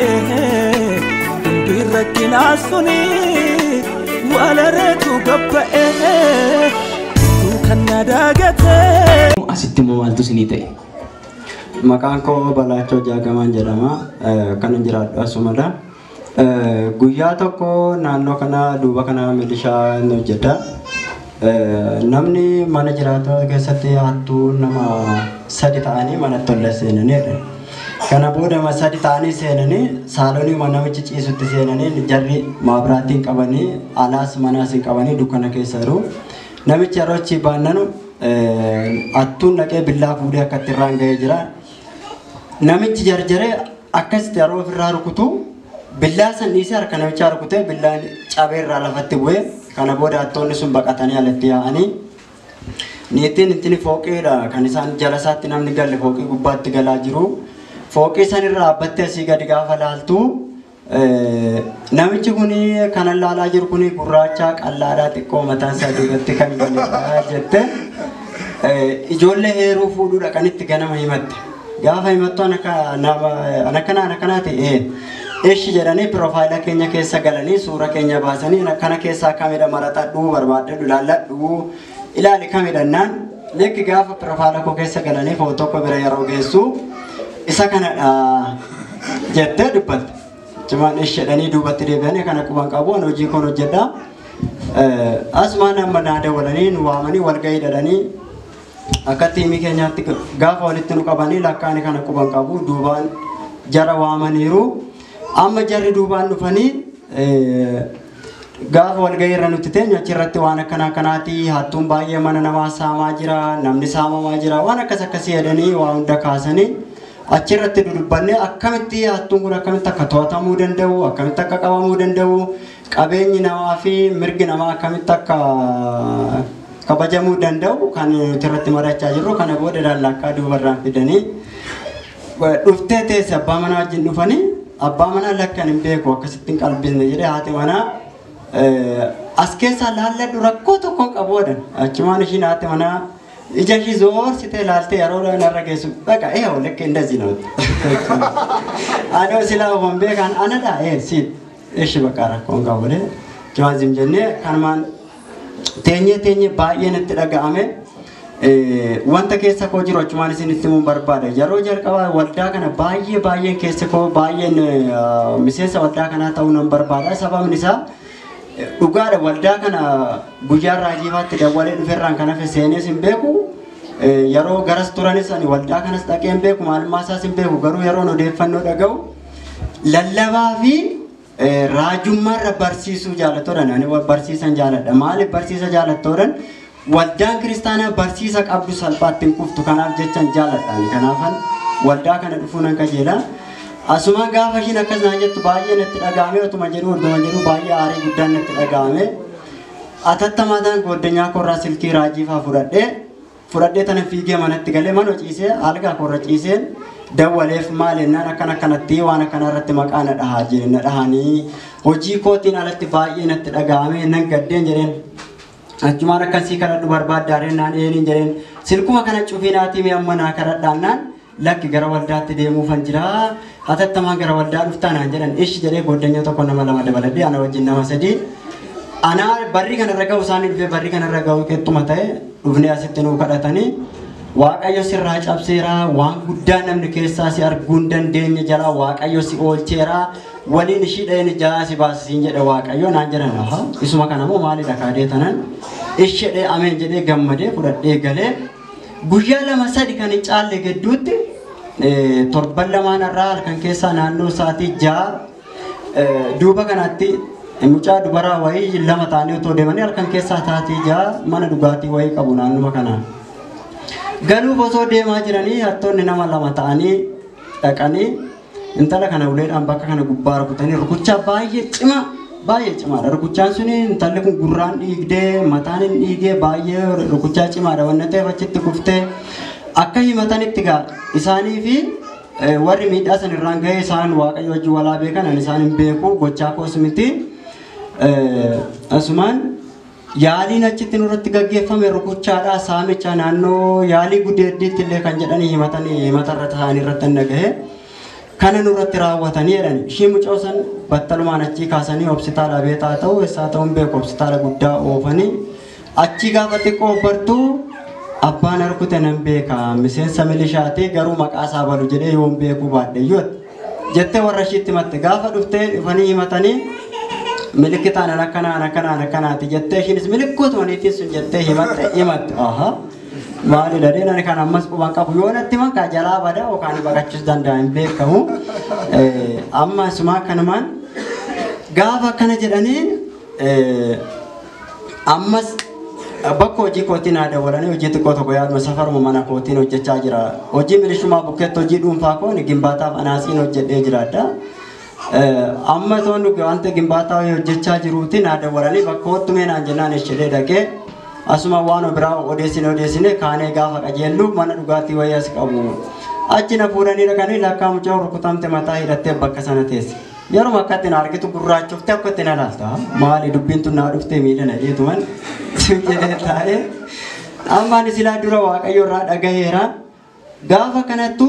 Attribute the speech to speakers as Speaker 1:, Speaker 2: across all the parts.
Speaker 1: gabba'e dubbiin rakkinaa suni walareetu gabba'e hedduu kan na daagate.
Speaker 2: Asitti immoo maaltu isinii ta'e?
Speaker 3: Maqaan koo Balaachoo Jaagamaan jedhama. Kanan jiraadhu asumadha. Guyyaa tokko naannoo kana duuba kana milishaa ni hojjeta. Namni mana jiraatu keessatti hattuu nama sadi ta'anii manatti ol seenaniidha. Kana booda nama sadi ta'anii seenanii saalonii namichi ciisutti seenanii jarri maabiraatiin qabanii alaas manaas hin qabanii dukkana keessa jiru. Namichi yeroo achi baannanu hattuun dhaqee billaa fuudhee akkatti irraan ga'ee jira. Namichi jarjaree akkasitti yeroo ofirraa rukutu billaa san dhiisee harka namichaa rukutee billaan cabee irraa lafatti bu'ee kana booda hattoonni sun baqatanii alatti yaa'anii niitiin intini fooqiidha kan isaan jala isaatti namni galle fooqii gubbaatti galaa jiru. Fooqii san irra dhaabbattee asii gadi gaafa laaltu namichi kun kan laalaa jiru kun gurraacha qallaadhaa xiqqoo mataan isaa duubatti kan galedha jette ijoollee heeruu fuudhuu dhaqanitti ganama himatte. Gaafa himattu ana akkanaa ta'e eshi jedhanii piroofaayila keenya keessa galanii suura keenya baasanii akkana keessaa kamidha maratadhu barbaadadhu ilaalladhu ilaali kamidhannaan lekki gaafa piroofaayila koo keessa galanii footoo koo bira yeroo geessu isa kanadha jettee dubbatte. Cimaan eshi jedhanii duubatti deebi'anii kana quban qabu ani hojii koon hojjedha. Asumaan amma naa dawwalanii nu waamanii walgahii dhadhanii akka tiimii keenyaatti gaafa walitti nu qabanii lakkaani kana quban qabu duubaan jara waamaniiru. Amma jarri duubaan dhufanii gaafa walgahii irra nuti teenyu achirratti waan akkana akkanaati hattuun baay'ee mana namaa saamaa jira namni saamamaa jira waan akkas akkasii jedhanii waa hunda kaasanii achirratti dudubbannee akkamitti hattuun kun akkamitti akka to'atamuu danda'u akkamitti akka qabamuu danda'u qabeenyi namaa fi mirgi namaa akkamitti akka kabajamuu danda'u kan nuti irratti mari'achaa jirru kana booda daallakkaa duubarraan fidanii dhuftee teesse abbaa manaa wajjin dhufanii abbaa manaa lakkan hin beeku akkasitti hin qalbisne jedhee haati manaa as keessaa laalladhu rakkoo tokko hin qabu jedhan achumaan ishiin haati manaa ija ishii zoorsitee laaltee yeroo narra geessu baqa ee lekka እንደዚህ ነው anoo silaa ofan beekan anadha ee si ishi baqa rakkoo hin qabu jedhee achumaan zim jennee kanumaan teenyee teenyee baay'ee natti dhaga'ame. Wanta keessa koo jiru achumaan isinitti himuun barbaada. Yeroo jalqabaa waldaa kana baay'ee baay'een keessa koo baay'een miseensa waldaa kanaa ta'uu nan barbaada. Sababni isaa dhugaadha waldaa kana guyyaa raajiifaatti dawwalee dhuferraan kan hafe seenees hin beeku. Yeroo garas turanis ani waldaa kanas dhaqee hin beeku maalummaa isaas hin beeku garuu yeroon odeeffannoo dhaga'u lallabaa fi raajummaarra barsiisuu jaallattoodhaan ani barsiisan jaaladha. Maaliif barsiisa jaallattoodhaan? Waldaan kiristaanaa barsiisa qabdu salphaatti hin kuftu kanaaf jechan jaaladhaan kanaafan waldaa kana dhufuu nan kajeela. Asuma gaafa ishiin akkas naan jettu baay'ee natti dhaga'ame otuma jedhu otuma jedhu baay'ee aarii guddaan natti dhaga'ame. Atattamaadhaan goddanyaa korraa silkii raajiifaa fudhadhee tana fiigee manatti galee mana ciisee algaa korra ciiseen dawwaleef maal jennaan akkana akkanatti waan akkana irratti maqaa na dhahaa jedhe na dhahanii hojii kootiin alatti baay'ee natti dhaga'ame nan gaddeen jedheen. Achumaan akkasii kadhadhu barbaaddaareen naan eeniin jedheen silkuma kana cufinaatii mi amma naa kadhadhaannaan lakki gara waldaatti deemuufan jira hatattamaan gara waldaa dhuftaa naan jedhan ishi jedhee goddanya tokko nama lama dabaladhee ana wajjin nama sadii anaa barri kanarra ga'u isaanii dhufee barri kanarra ga'u qexxuma ta'e dhufnee asitti nuu kadhatanii Waaqayyo sirraa cabseera waan guddaa namni keessaa si arguu hin dandeenye jalaa Waaqayyo si oolcheera waliin ishii dha'een jalaa si baasisiin jedhe Waaqayyo naan jedhan aha isuma kana moo maalidha kaadee tanan ishee dhee ameen jedhee gammadee fudhadhee galee guyyaa lama sadi kan hin caalle gidduutti torban lamaan irraa halkan keessaa naannoo sa'aatii 6 duuba kanatti mucaa dubaraa wayii lama ta'anii otoo deemanii halkan keessaa sa'aatii 6 mana dhugaatii wayii qabu naannuma kanaan. Galuuf osoo deemaa jiranii hattoonni nama lama ta'anii dhaqanii intala kana uleedhaan bakka kana gubbaa rukutanii rukuchaa baay'ee cimaa baay'ee cimaadha. Rukuchaan suni intalli kun gurraan dhiigdee mataan hin dhiigee baay'ee rukuchaa cimaadha waan ta'eef achitti kuftee akka himatanitti gaa isaanii fi warri miidhaa san irraan ga'ee isaan Waaqayyo wajjin walaa beekan ani isaan hin beeku gochaa koos miti. Asumaan yaaliin achitti nurratti gaggeeffame rukuchaadha saamicha naannoo yaalii gudeeddiitti illee kan jedhanii himatanii himatarra ta'anii irratti hin dhagahe. Kana nurratti raawwatanii jedhani. Ishii mucoo san battalumaan achii kaasanii hospitaala beetaa ta'u eessaa ta'uun beeku hospitaala guddaa oofanii achi gaafa xiqqoo bartuu abbaan harkute nan beeka miseensa milishaati garuu maqaa isaa balu jedhee yoon beekuu baadhe yoo jettee warra ishiitti himatte gaafa dhuftee dhufanii himatanii milikitaan akkanaan akkanaan akkanaati jettee ishiinis milikkutuma niitiin sun jettee himatte himatte aha maali dhadheen ani kan ammas quban qabu yoo natti himan kaa jalaa bada yookaan baqachuus danda'a hin beekamu amma asumaa kanumaan gaafa akkana jedhanii ammas bakka hojii kootiin haa dawwalanii hojii xiqqoo tokko yaaduma safaruma mana kootiin hojjechaa jira. Hojii milishumaa bukkeetti hojii dhuunfaa koon gimbaataaf anaasiin hojjedhee jiraadha. Amma toon wanta gimbaataa hojjechaa jiruutiin haa dawwalanii bakka hoottumee naan jennaan ishee dhaqee asuma waan biraa odeessine kaanee gaafa qajeellu mana dhugaatii wayii as qabu. Achi na fuudhanii dhaqanii lakkaa mucaa rukutamte mataa hidhattee bakka sana teesse. Yeroo akkatti na argitu gurraachoftee akka itti na ilaalta. Maali dubbiin tun naa dhuftee miila na dheetuman jedhee taa'ee. Amma ani silaa dura Waaqayyo irraa dhagaheera. Gaafa kanattu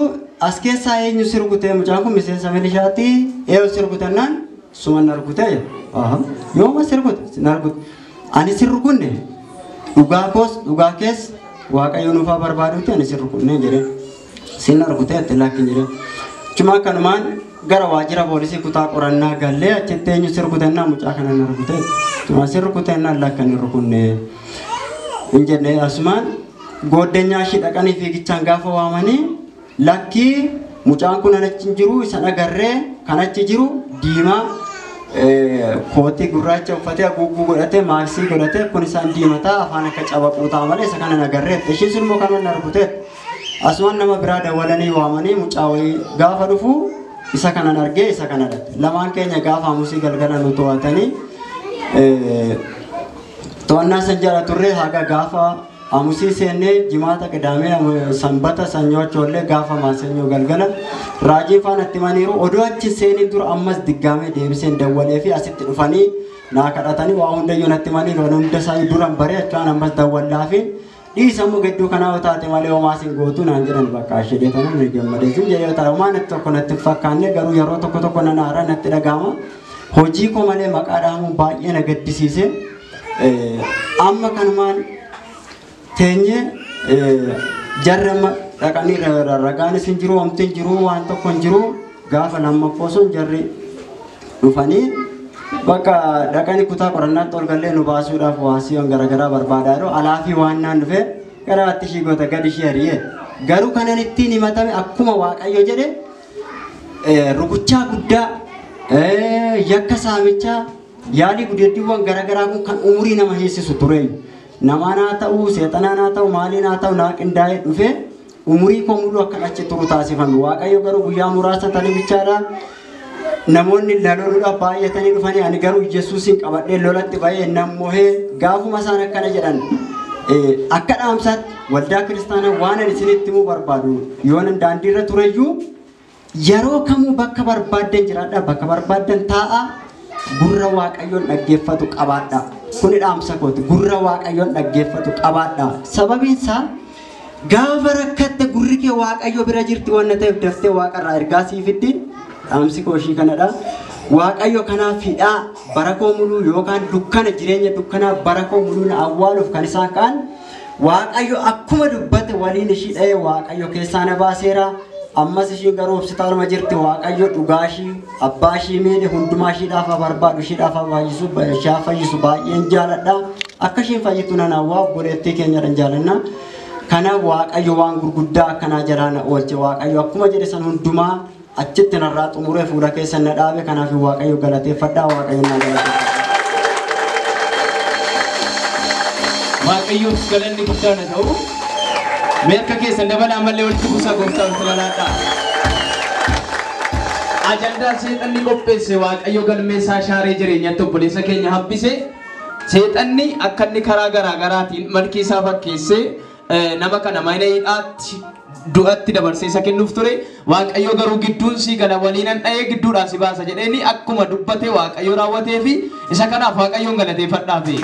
Speaker 3: as keessaa eenyu si rukutee mucaan kun miseensa milishaati eenyu si rukutannaan suma na rukutee jedha. Yooma si rukute na rukute. Ani si rukunne dhugaa koos dhugaa kees Waaqayyo nuufaa barbaadutti ani si rukunne jedhee. Si na rukutee itti lakkin jedhee. Cuma kanumaan gara waajjira poolisii kutaa qorannaa gallee achitti eenyu si rukutannaa mucaa kana na rukutee. Cuma si rukutannaan lakkan hin rukunne. Hin jenne asumaan gooddanyaa ishii dhaqanii fiigichaan gaafa waamanii lakkii mucaan kun achi hin jiru isa agarree kan achi jiru diimaa kootii gurraacha uffatee haguugguu godhatee maaksii godhatee kun isaan diimataa afaan akka cabaquu ta'a malee isa kana agarree ishiin sun immoo kanuma na rukutee. Asumaan nama biraa dawwalanii waamanii mucaa wayii gaafa dhufu isa kanan argee isa kana dhatte. Lamaan keenya gaafa hamusii galgala nu to'atanii to'annaa san jala turre haga gaafa hamusii seennee jimaata qidaamee sanbata sanyoo achoollee gaafa maasanyoo galgala raajiin faana itti himaniiru oduu achi seeniin dura ammas diggaamee deebiseen dawwalee fi asitti dhufanii naa kadhatanii waa hundayyuu natti himaniiru waan hunda isaa duran baree achaan ammas dawwallaa fi dhiisamuu gidduu kanaa yoo taate malee homaa sin gootu naan jedhan bakka ishee deetanii ni gammadee sun jedhee yoo taate homaa natti tokko natti fakkaanne garuu yeroo tokko tokko nan aara natti dhaga'ama. Hojii koo malee maqaa dhahamuun baay'ee na gaddisiise. Amma kanumaan teenye jarri amma dhaqanii ragaanis hin jiru homti hin jiru waan tokko hin jiru gaafa lammaffoo sun jarri dhufanii bakka dhaqanii kutaa qorannaatti ol gallee nu baasuudhaaf waasiiwwan garaagaraa barbaadaa jiru. Alaafii waan naan dhufee gara atti ishii goota gadi ishii ari'ee. Garuu kanan ittiin himatame akkuma Waaqayyo jedhe rukuchaa guddaa yakka saamichaa yaalii gudeeddiiwwan garaagaraa kun kan umurii nama heessisu ture. Namaan haa ta'u, seexanaan haa ta'u, maaliin haa ta'u naa qindaa'ee dhufee umurii koo muluu akkan achi turu taasifame. Waaqayyo garuu guyyaa muraasa tani bichaadha. Namoonni loluudhaaf baay'atanii dhufanii ani garuu Yesuusin qabadhee lolatti ba'ee nan mo'ee gaafuma isaan akkana jedhan akka dhaamsaatti waldaa kiristaanaa waan ani isinitti himuu barbaadu yoon daandiirra tureyyuu yeroo kamuu bakka barbaaddan jiraadha bakka barbaaddan taa'a gurra Waaqayyoon dhaggeeffatu qabaadha. Kuni dhaamsa kooti gurra Waaqayyoon dhaggeeffatu qabaadha. Sababiin isaa gaafa rakkatte gurri kee Waaqayyo bira jirti waan ta'eef daftee Waaqarraa ergaa sii fiddi. Dhaamsi koo ishii kanadha. Waaqayyo kanaaf hidhaa bara koo muluu yookaan dukkana jireenya dukkanaa bara koo muluu na awwaaluuf kan isaan ka'an Waaqayyo akkuma dubbate waliin ishii dha'ee Waaqayyo keessaa na baaseera. Ammas ishiin garuu hospitaaluma jirti. Waaqayyo dhugaa ishii abbaa ishii miidhe hundumaa ishiidhaaf haa barbaadu ishiidhaaf haa fayyisu ishee fayyisu baay'een jaaladha. Akka ishiin fayyitu nan hawwaa obboleettii keenyadhaan jaalanna. Kanaaf Waaqayyo waan gurguddaa akkanaa jalaa na oolche. Waaqayyo akkuma jedhe san hundumaa achitti narraa xumuree fuula keessa na dhaabe. Kanaaf Waaqayyo galateeffadhaa. Waaqayyo na galateeffadha.
Speaker 2: Waaqayyoof galanni guddaan haa ta'u. Mee harka keessan dabalaa ammallee walitti buusaa gooftaa walitti lalaadhaa. Ajandaa seexanni qopheesse Waaqayyo galmee isaa shaaree jireenyatti obboleessa keenya hambise. Seexanni akka inni karaa garaa garaatiin malkii isaa fakkeessee nama kana mana hidhaatti du'atti dabarsee isa kennuuf ture. Waaqayyo garuu gidduun sii gala waliinan dha'ee gidduudhaan si baasa jedheeni akkuma dubbate Waaqayyo raawwatee fi isa kanaaf Waaqayyoon galateeffadhaafi.